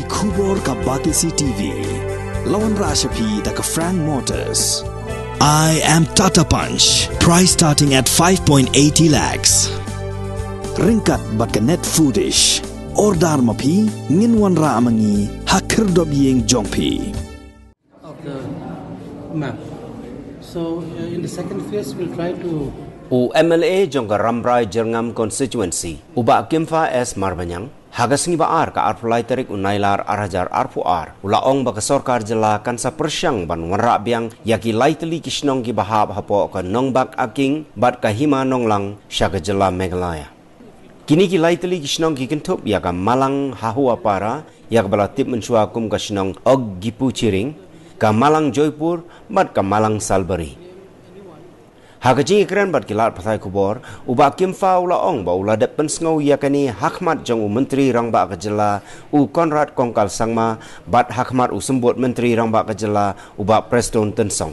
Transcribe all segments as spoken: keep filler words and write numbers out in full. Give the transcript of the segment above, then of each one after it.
Khubor ka Batesi T V. La wanrah sha phi da ka Frank Motors. I am Tata Punch. Price starting at five point eighty lakhs. Ryngkat bad ka Net Foodish. Order ma phi, ngin wanrah ma ngi ha khyrdop ïing jong phi. Of the map. So uh, in the second phase, we'll try to U M L A jong ka Rambrai Jyrngam Constituency, u Bah Kimfa S Marbaniang, ha ka sngi ba ar ka arphew lai tarik u Nailar ar hajar arphew ar, u la ong ba ka sorkar jylla kan sa pyrshang ban wanrah biang ïa ki lai tylli ki shnong ki ba hap hapoh ka Nongbak Aking bad ka Hima Nonglang sha ka jylla Meghalaya. Kine ki lai tylli ki shnong ki kynthup ïa ka Malang Hahuapara, ïa kaba la tip mynshuwa kum ka shnong Oggipuchiring, ka Malang Joypur, bad ka Malang Salbari. Ha ka jingïakren bad ki lad pathai khubor, u Bah Kimfa u la ong ba u la dep pynsngew ïa kane ha khmat jong u Myntri Rangbah ka jylla, u Conrad Kongkal Sangma, bad ha khmat u Symbud Myntri Rangbah ka jylla, u Bah Prestone Tynsong.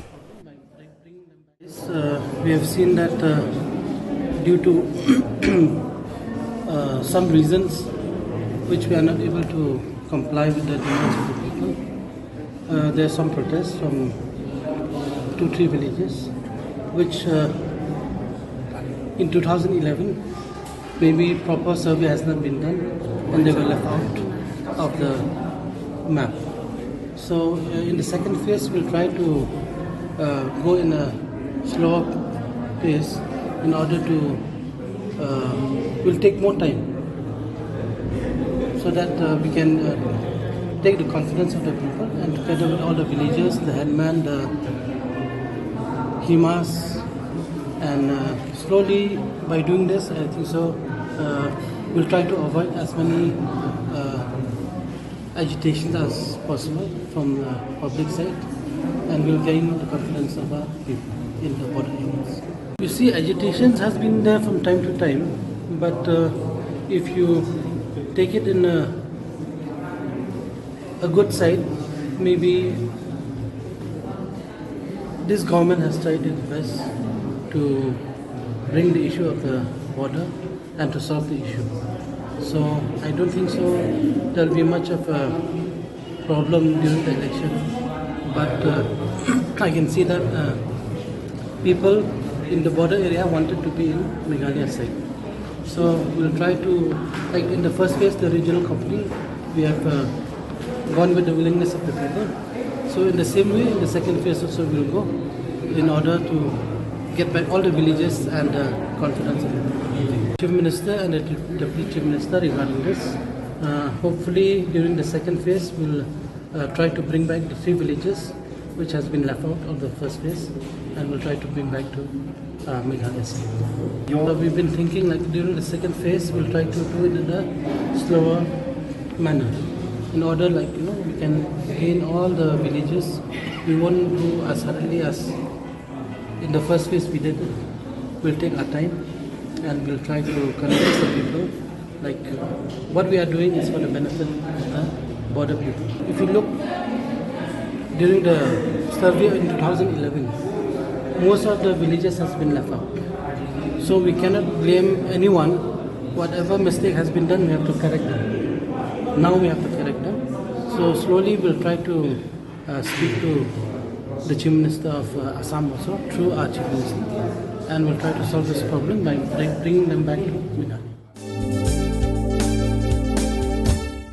Yes, uh, we have seen that uh, due to uh, some reasons which we are not able to comply with the demands of the people, uh, there are some protests from two, three villages, which uh, in two thousand eleven maybe proper survey has not been done and they were left out of the map. So uh, in the second phase, we'll try to uh, go in a slower pace in order to, uh, we'll take more time so that uh, we can uh, take the confidence of the people and together with all the villagers, the headman, the himas, and uh, slowly by doing this, I think so, uh, we'll try to avoid as many uh, agitations as possible from the public side, and we'll gain the confidence of our people in the border areas. You see, agitations has been there from time to time, but uh, if you take it in a, a good side, maybe this government has tried its best to bring the issue of the border and to solve the issue. So I don't think so there'll be much of a problem during the election. But uh, I can see that uh, people in the border area wanted to be in Meghalaya side. So we'll try to, like in the first phase, the regional company, we have uh, gone with the willingness of the people. So in the same way, in the second phase also we'll go in order to get back all the villages and uh, confidence in the Chief Minister and the Deputy Chief Minister regarding this. Uh, hopefully during the second phase, we'll uh, try to bring back the three villages which has been left out of the first phase, and we'll try to bring back to uh, Meghalaya side. So we've been thinking like during the second phase, we'll try to do it in a slower manner. In order, like, you know, we can gain all the villages. We won't do as hurriedly as in the first phase we did. We'll take our time and we'll try to convince the people like what we are doing is for the benefit of the border people. If you look during the survey in two thousand eleven, most of the villages has been left out. So we cannot blame anyone. Whatever mistake has been done, we have to correct them. Now we have to correct them. So slowly we'll try to uh, speak to the Chief Minister of uh, Assam also through our Chief Minister, and we'll try to solve this problem by bring, bringing them back to Meghalaya.